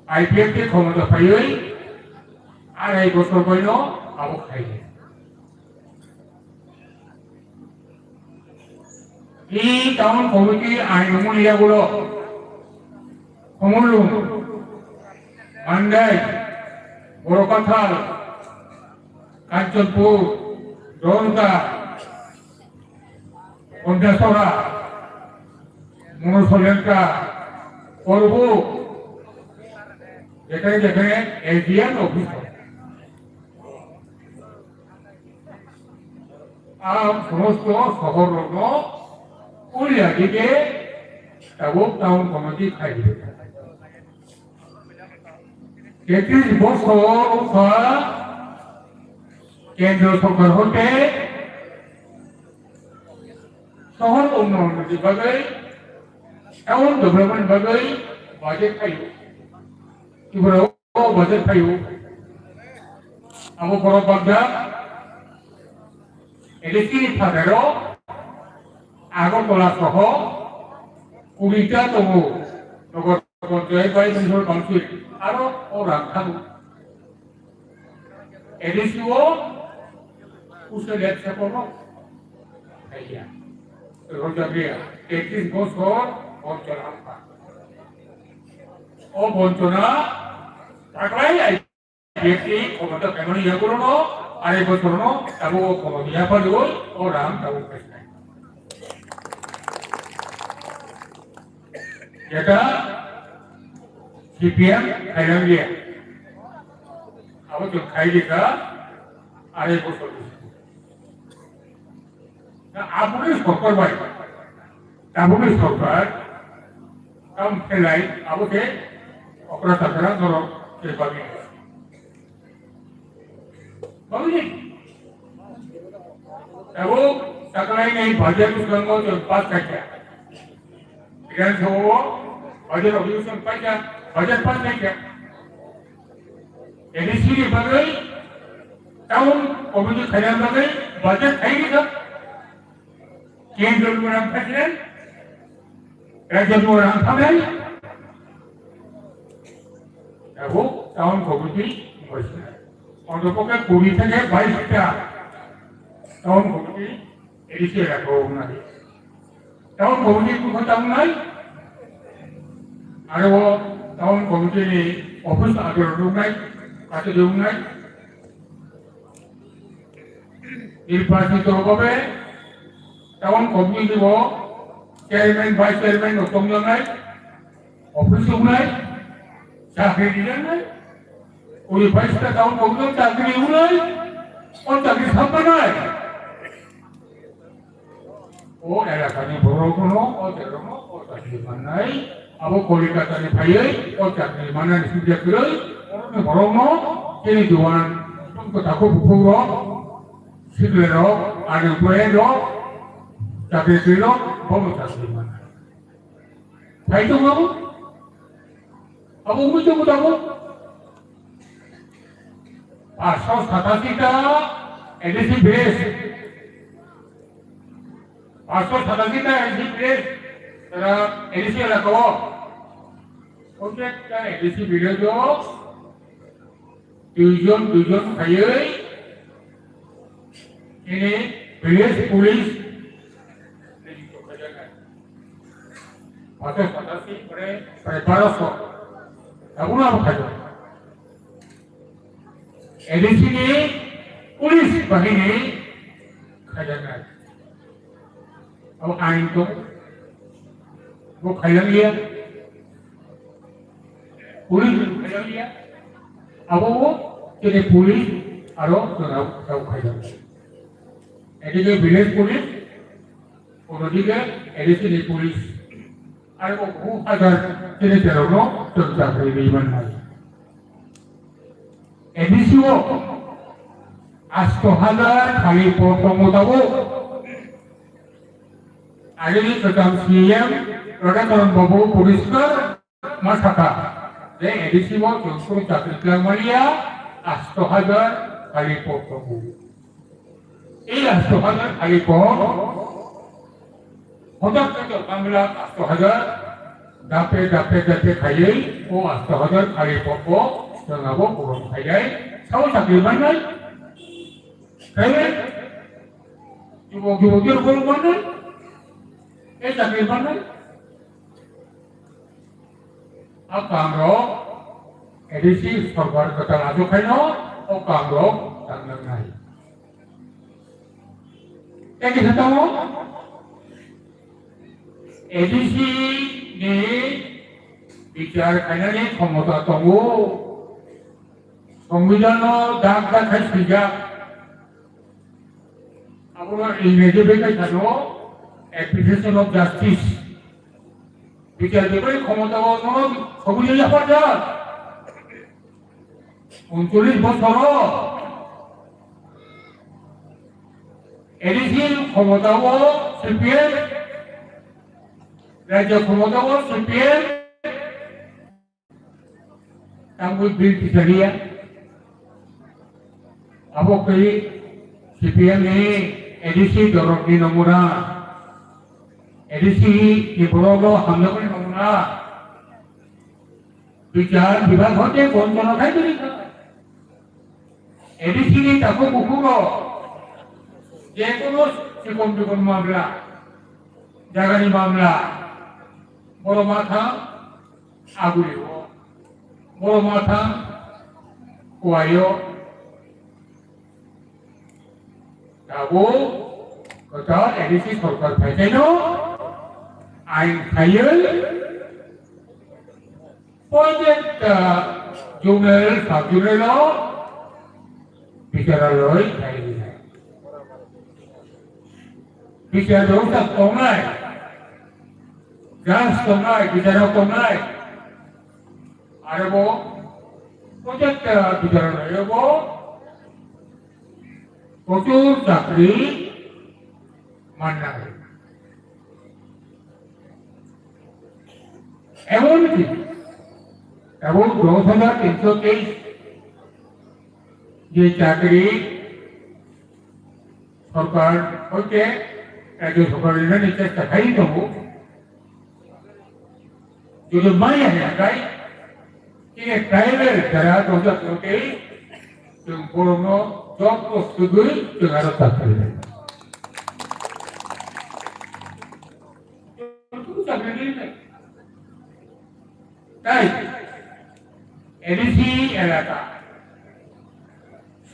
I P F T khomota phaiwi arai bosor baino abo khaili. I town committee ainumuni yagulo Khumulwng, Mandai, Borokathal, Kanchanpur, Dholka, Kondasora, Monosolengka, Korbu, jekhane jekhane A D M office. Ang somosto sohor rokno puria dike tabuk town committee khai di. Tetris bosor wngkha kendro sorkar hote sohor unnoyonni bagwi, town development bagwi budget phaio. Tripura o budget phaio. Abo borok bakda A D C ni phataro Agartala soho kurita tongo. Nogo Panchayat bai Municipal Council aro o rang thangwi. A D C o use late se kono. Kaiya. Rojabiya. Ekis bosor bonchona wngkha. O bonchona taklai ai. Ekti khomota kaimani yakulono, arai bosorno, abo o khomota yapariwi, o rang tabuk paisnai. Jeta C P M khailangya. Abo chwng khailika, arai bosor. Na aboni sorkar bai, tabukni sorkar, tam phelai, abo khe okra takra norok khe bagwi. Bagwi ni. Abo taklai ni budget bwskango chwng pass khaikha. Bidhan Sabha o budget objection paikha, budget pass khaikha. A D C ni bagwi, town committee khaina bagwi budget khaikha. Kendro ni rang president, rajya ni rang thanai, abo town committee boisna. Ontopokhe kuri theke bais ta town committee A D C elaka o wngnai. Town committee kukho ta wngnai, aro town committee ni office ador wngnai, kachari wngnai. Nirbachito bhabe town committee bo chairman, vice chairman no tongjaknai, office wngnai, chakri rijaknai, uri vice ta town committee chakri wngnai, o chakri sampanai. O elakani borokno, o terokno, o chakri mannai, abo Kolikatani phaiwi, o chakri mannani sibya kwrwi, borokni borokno, chini juan, tongko tako buphukrok, siklerok, unemployed rok, chakri kwrwirok, bono chakri mannai. Phai tongmabo, abo wngwi tongmabo. Paanso satasi ta A D C village, paanso satasi ta A D C village, tara A D C elaka o, prottek ta A D C village o duijon duijon khaiwi ini village police nijukto khaijaknai. Paanso satasi, mane prai baroso, abono abo khaijak. A D C ni police bahini khaijaknai. Abo ain tong. Bo khaijakliya. Police bo khaijakliya. Abo bo tini police aro chwng abo khaijaknai. Edike village police, ododike A D C ni police. Aro bo hajar tini terokno chwng chakri ri mannai. A D C o Asto hajar khali post tongo tabuk. Agini kwcham C M Radhakaran Babu poriskar ma sakha je A D C o chwng kunu chakri khlai maliya, asto hajar khali post tongo. Ei asto hajar khali post hotak khe Bangla asto hajar dape dape dape khaiwi o asto hajar khali post o chwng abo puron khainai sao chakri mannai. Khainai. Jubok jubok jor borok mannai. Ei chakri mannai. A kangrok A D C sorkar kwtal achuk khaino o kangrok tangnai. Tei kisa tongo A D C ni bichar khainani khomota tongo. Songbidhano dak dak khai swijak. Abono English-o bai khe sano appreciation of justice. Bichar bebari khomota o nono sogwi ya pha ja. Uncholish bosoro A D C khomota o C P M, rajya khomota o C P M, Tangwi bill tisaliya. Abo kwi C P M ni A D C dorok ni nomuna. A D C ni borok no hamjakmani nomuna. Bichar bibhag hote bonchona khai tongwi kha. A D C ni takhuk bukhuk rok je kono sikon bikon mamla, jagani mamla, boro matha, Agulio, boro matha kuaio. Tabuk kwtal A D C sorkar phaisaino ain khaiwi project, ah, zonal, sub zonal o bichara loi khaiwi. Bichara loi tongnai, judge tongnai, bichara tongnai. Arebo, project, ah, bichara loi bo prochur chakri manna. Emonki tabuk dos hajar tinso teis je chakri sorkar hoite rajyo sorkar rinani chesta khai tongo. Jodi maya ya kai, kini tribal jara dojak yote, chwng borokno job post kwgwi chwng aro chakri rwnai. Tai A D C elaka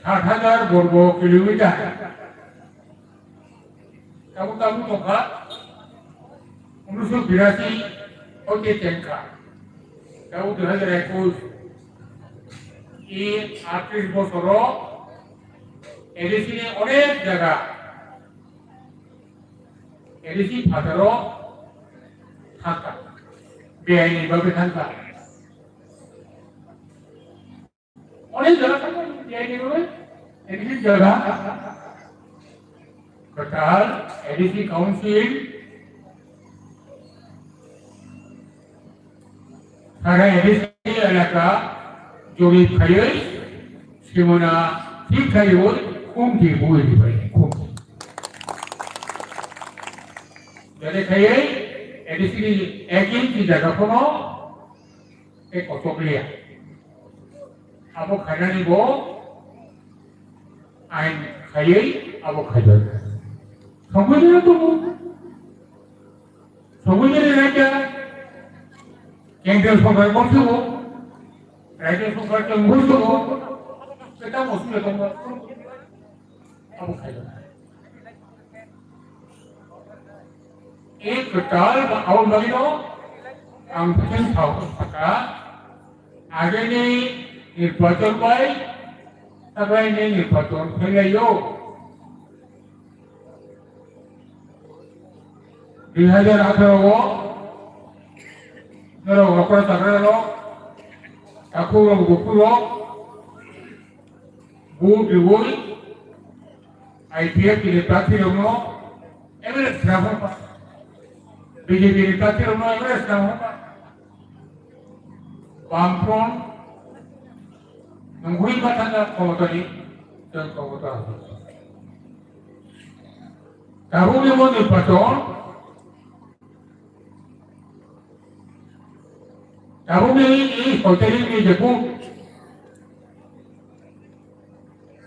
sat hajar borgo kilometer. Tabuk tabuk tongkha unisho birasi hoite chengkha. Tabuk dui hajar ekush. I atris bosoro A D C ni onek jaga A D C phataro thangkha. Beaini bagwi thangkha. Onek jaga thangkha, beaini bagwi. A D C jaga. Kwtal A D C council. Sara A D C elaka jori khaiwi simona thik khaiwi khumti bui dibai khumti. Jori khaiwi A D C ni ek inch jaga kono ek kotok liya. Abo khainani bo ain khaiwi abo khaijak. Songwi jora tongo. Songwi jora raja. Kendra sorkar bo sugo. Raja sorkar tong bo sugo. Kita bo sugo tong. Abo khaijak. Ek kwtal ba aboni bagwino ang biching sao saka, agini nirbachon bai taklaini nirbachon phailaio. Dui hajar atharo o norok okra chakra rok, takhuk rok, bukhuk rok, vote riwi I P F T ni prarthi rokno M L A swnam hwnba, B J P ni prarthi rokno M L A swnam hwnba, Bamfront nungwi ma thangkha khomotani, chwng khomota. Tabukni bo nirbaton Tabukni i hotel ni je book,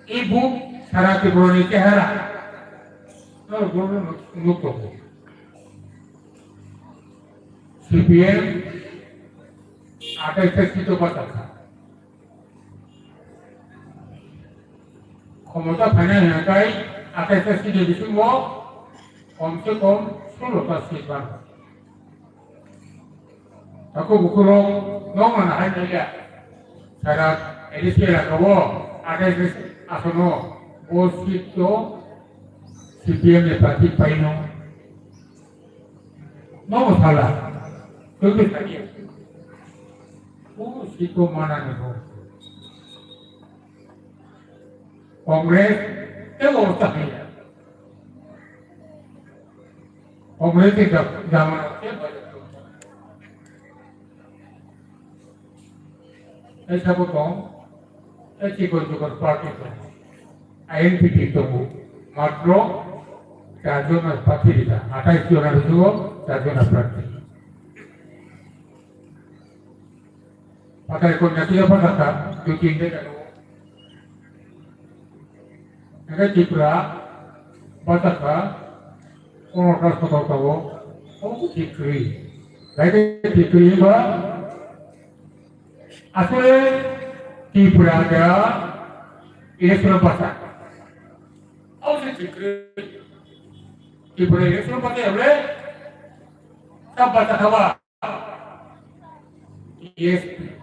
i book sara Tripura ni chehara. No, no, no, no, no. C P M athais ta seat o bachakha. Khomota phainai hwnkhe athais ta seat ni bisingo kom se kom solo ta seat bang. Tako bukurok nokna nahai naiya. Sara A D C elaka o athais ta seat asono bo seat o C P M ni prarthi paino. Nogo sala, twi twi sadi. O siko mana ni bo. Congress te o ta hai. Congress te jam jam te. Tei sabo tong, tei chikon chikon party tong. I N P T tongo. Matro char jona prarthi rikha. Athais jona rwjwngo char jona prarthi. Patai kon jatiya bachakha, dui tin de. Hingke Tripura bachakha, kono ta soto tongo, o Tikri. Hai khe Tikri ba, asole Tripura ga election bachak. O se Tikri. Tripura election bachak ya ble, ta bachakha ba. T S P,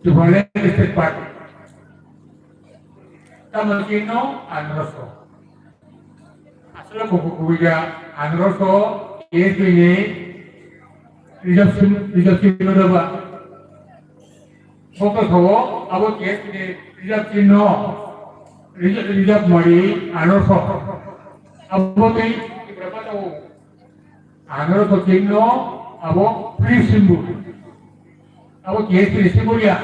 Tipraland State Party. Tamo chino anroso. Asole kubu kubu ja anroso T S P ni reserve sim, reserve sim no ba. Boko thawo abo T S P ni reserve sim no, reserve, reserve mari anroso. Abo tei Tripura patao. Anroso chingno abo free symbol. Abo T S P ni symbol ya.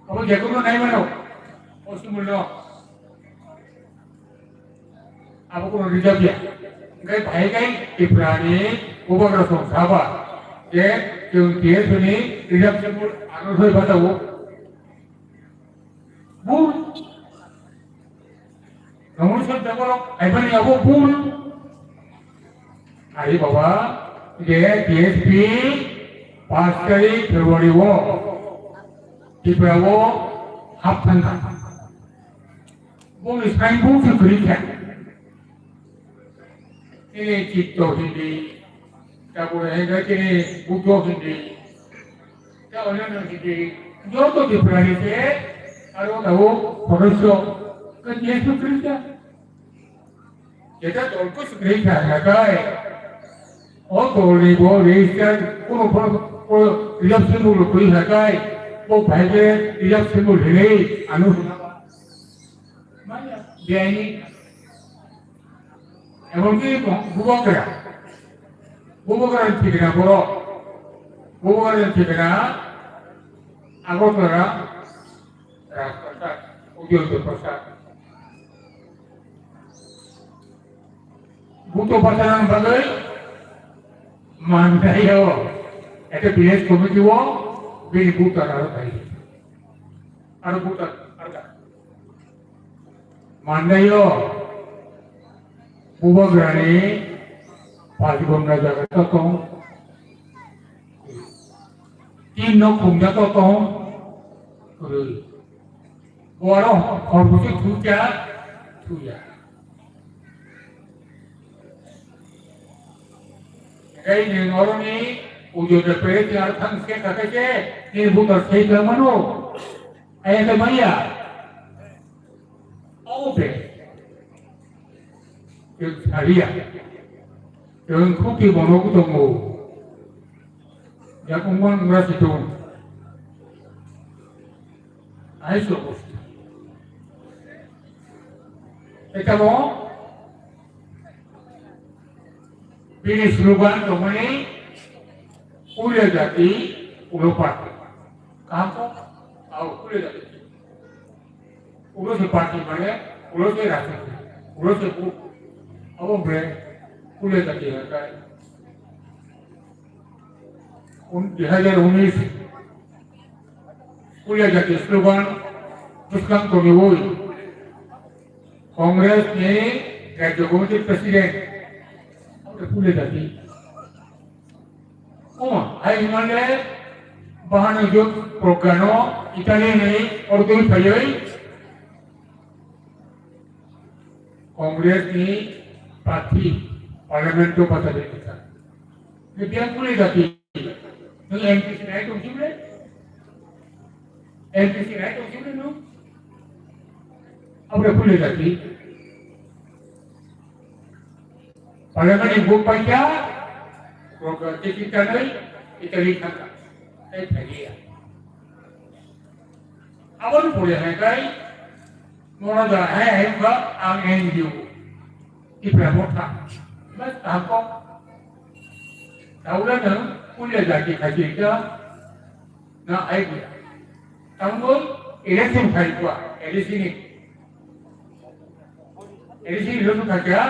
Abo jekono nai mano. O symbol no. Abo kono reserve ya. Hingke phai kai Tripura ni bubagra song saba. Je chwng T S P ni reserve symbol anroso bai bata o. Bul. Nongni sot jaborok aibani abo bul. Ari baba, je T S P pash tarik February o Tripura o hap thangkha. Boni sign board se kwrwi kha. Tini Chitto hindi, tabuk hai khe tini Buddho hindi, ta onyanyo hindi, joto Tiprani se aro tabuk sodosyo khe Jesu Khristo. Jeta dol ko swkri kha nakai. O dol ni bo register kono kono reserve symbol kwrwi nakai. Bo phai khe reserve symbol hinwi ano hwnama. Manya, biyai ni. Emonki bubagra, bubagra ni thikna borok, bubagra ni thikna Agartala Rajprasad, Udaipur Prasad. Buto pasaran bagwi mantai o, ete village committee o bini buta aro thai. Aro buta aro Mandaio bubagrani pajibonda jaga tong. Tin no khumja tong. Boro horbuti thuja thuya. Kai ni noroni ujo de pere ti ar thang se kake se ni buta se mano. Ayah maya. Obe. Yang saria. Yang kuki bono kutongo. Yang umang merasi tong. Aiso. Tamo bini slogan tongmani Kulia jati ulo party. Kaham ko? Au, Kulia jati. Ulo se party mane, ulo se rajniti, ulo se bu, abo bre, Kulia jati hai kai. Un-, dui hajar unis, Kulia jati slogan bwskang toniwi Congress ni Rajya Committee President, Kulia jati. Oh, hai himale bahano jut prograno Italy ni ordo phayoi Congress ni party Parliament to bata de kita. Ni biang Kulia jati. Nung M P C nai tong sibule? M P C nai tong sibule nung? Abra Kulia jati. Parliament ni vote paikha, vote tiki tanai, Italy thangkha. Tei thailia. Aboni pore hai kai, mona da hai hai ba ang N G O. Tipra Motha. Bas kaham kok. Taula nang Kulia jati khachi ka na ai dia. Tangbo election khai kwa, election ni. Election ni lusu khacha,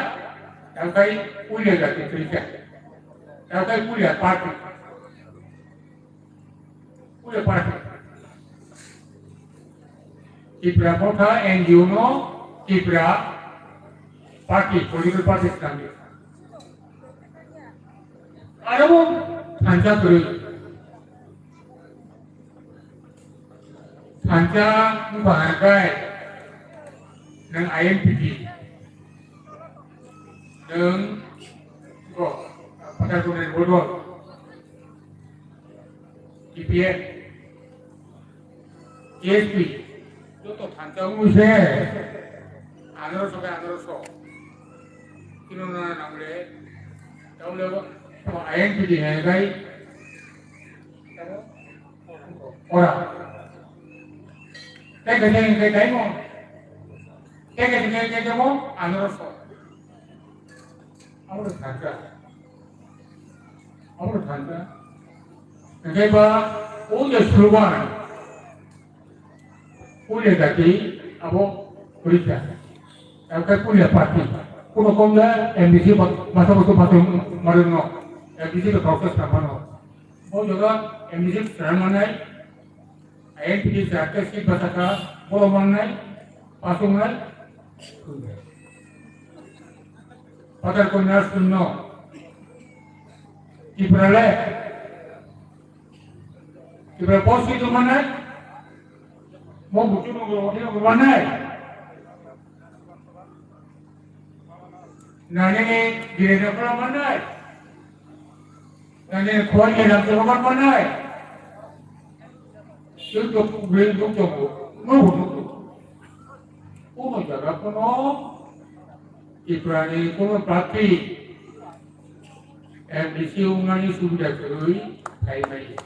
tangkai Kulia jati khacha. Tangkai Kulia party. Kulia party. Tipra Motha N G O no Tipra party, political party swnamdi. Aro bo thansa kwrwi. Thansa wngkha hwnkhai nwng I M P T. Nwng ko Patalkotani bodol. T P F. T S P, joto thansa wngwi se, anorso khe anorso. Kino na nangule, taule I M P T hai gai. Ora. Teke teke teke teke mo. Teke teke teke mo, anorso. Abo thansa. Abo thansa. Hingke ba o je slogan, Kulia jati abo Kulia. Abo Kulia party. Kuno kom je M D C ba-, basa basa basa marin no. M D C ke protest kampano. O jaga M D C seranganai. I M P T charta seat bachakha, boro mannai, pasongnai, Patalkotani shunno. Tripura le, Tripura post seat mannai, mo buchu no mannai. Nani ni dire no mannai. Nani khoi ni ram tebo kan manai. Tuk tuk tuk tuk tuk. No tuk tuk. Kuno jaga kuno Tripura ni kuno party M D C wngnani subida kwrwi thai maya.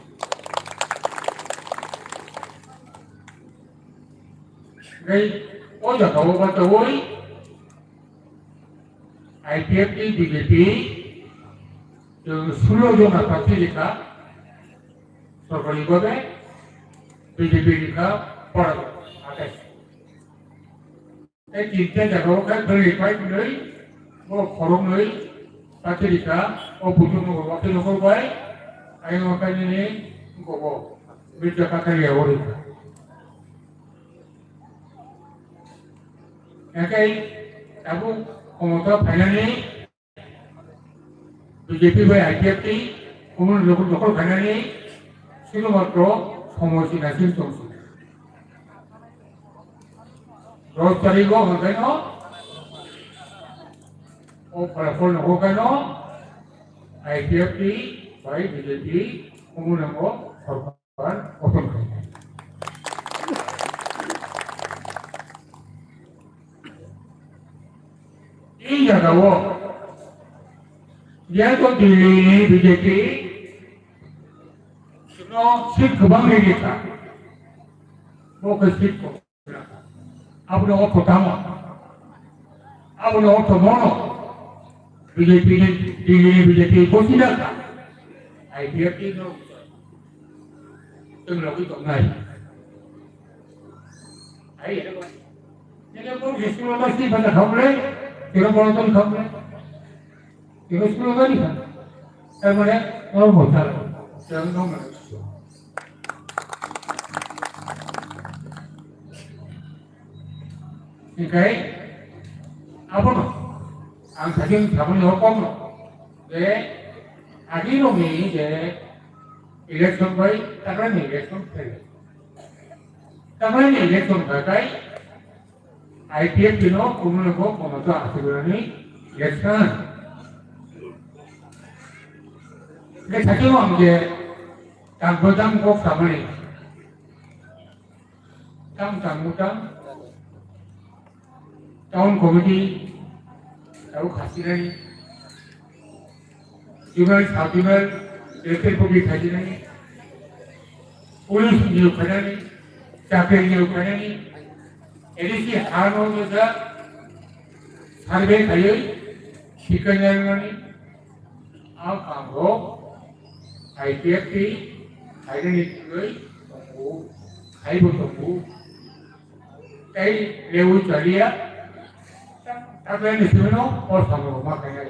Gai o jaga o ba tawoi I P F T, B J P, chwng sulo jona prarthi rikha, sorkari bhabe B J P rikha, pora atai. Tei tinta jaga o khai bwrwi pai hwnwi, bo khoroknwi prarthi rikha, o buchung no bo wakil nokol bai, ayang o kainwi ni gobo, bidya kathar ya o rikha. Ekai tabuk khomota phainani B J P bai I P F T, omo ni lokol dokol khainani sudhumatro somoy sina sin tongsi. Dos tarikh o hwnkhe no, o pholapol no hwnkhe no, I P F T bai B J P omo nango sorkar. Kotor khainai. Tei jagao, jehetu Delhi ni B J P no seat kwbang rikha. Bo khe seat ko. Abono o kotamo. Abono ortho mono B J P ni, Delhi ni B J P bosi na kha. I P F T no. Tong logwi tongnai. Ai, ere ba. Nene ko school ma si bata khamle, tiro bolo ton khamle. Tiro school ma ni kha. Tar mane, no mo tar. Tiro no mo. Hinkhe abono ang sajwk samani o kokno je agirokni je election bai takrani election phailai. Takrani election phaikhai I P F T no kumno bo komoto asugurani election. Hinkhe sajwk ang je tangbo jang kok samani. Tang tang mutang town committee tau khasinai, juvenile, sub juvenile, welfare committee khasinai, police niyok khainani, chakri niyok khainani, A D C hano jesa survey khaiwi, sikanya nani, a kangrok I P F T khainani thwngwi tongo, khaibo tongo. Tei lewi chaliya, taklai ni simi no o samung ma khainai.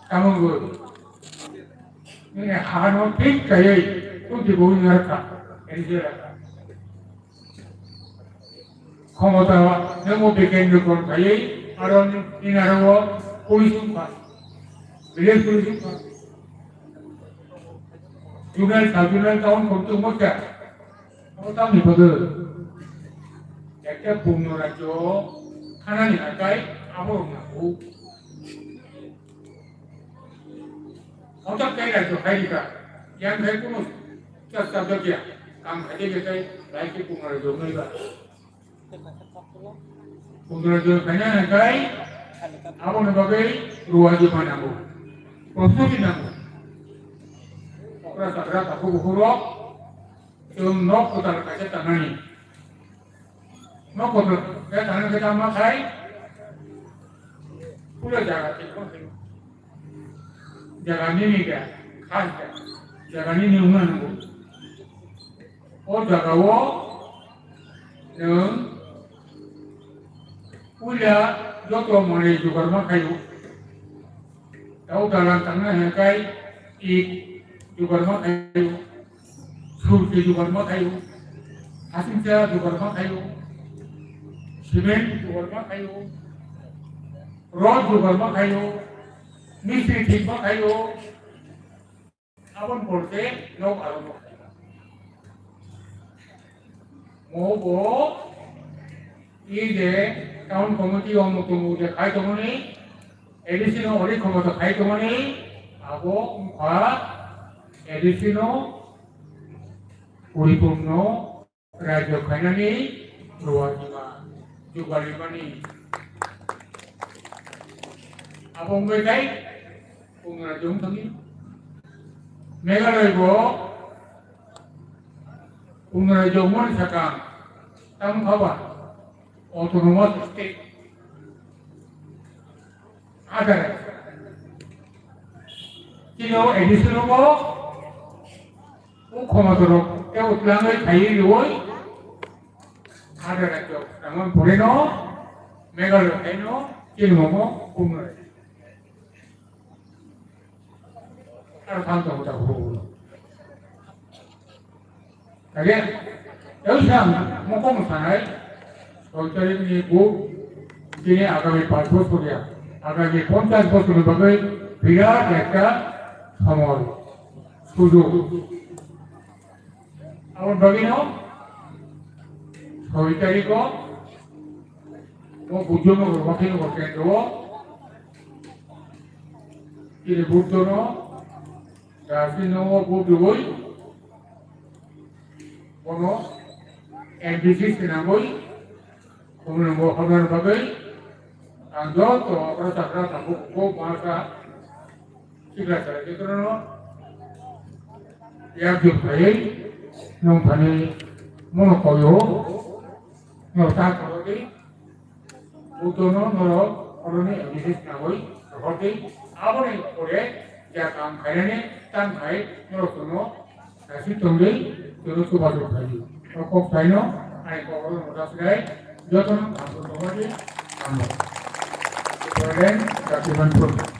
Tamo go. Nini hano thik kaiwi, tuti bo ngarka, enjera ka. Khomota nemo biken nukon khaiwi, aro ni, nini aro o police wngkha, village police wngkha. Juvenile, sub juvenile town kom tongmo kya? Abo tamni bagwi. Ekta bumno rajyo thanani hatai abo rok nango. Hotak kai rajyo khai rika. Yang khai kuno chas chas jakya. Kam khai de kai lai ke bumno rajyo ngai ba. Bumno rajyo khaina hatai abo ni bagwi ruwa juma nango. Prostuti nango. Okra sakra taku bukurok. Chwng nok kwtal kaisa tangnani. Nok kwtal kaisa tangnani khe tamo khai? Puila jaga tei jaga nini khe khas khe jaga nini wngna nango. O jaga o nwng puila joto manwi jugar ma khaio. Tau dalan tangna hwnkhai it jugar ma khaio, surki jugar ma khaio, hasingcha jugar ma khaio, cement jugar ma khaio, rod jugar ma khaio, mistri thik ma khaio. Aboni pore nok arobo. Mo bo i je town committee o mutung je khai tongmani, A D C no ori khomota khai tongmani, abo wngkha A D C no poripunno rajyo khainani ruwa juma jugarimani. Abo wngwi khai Pungra jong thangwi. Meghalaya bo pungra jong mani sakang tamo khaba autonomous state. Adare. Kino A D C no bo u khomata rok tei utlangwi khaiwi riwi adare jok tangmani pore no Meghalaya khai no kino mo pungra. Ar phan tongo ta buru buru. Kage, tei sa mokol sanai, soi tarik ni bu, bini agami panch bosor ya, agami ponchas bosor ni bagwi birat ekta somoi, sujog. Aboni bagwi no, soi tarik o, o Bujjonogor, Wakilnogor kendro o, bini Buddho no, Dasi no bo dugui, bono M D C swnamwi, bono bo hodar bagwi, ang joto okra chakra tabuk bo masa sikla chara jotono yak jur khaiwi nung thani mono koyo, no ta khorokdi, Buddhono norok Aboni A B C snamwi rohordi, aboni pore ja kam khainani tang khai norok chwngno naisik tongdi, chwngno chubachu khaidi. O kok saino ani kokoro mwchasrai jotono hamsuk tongmani tamo. President Dr. Manpur.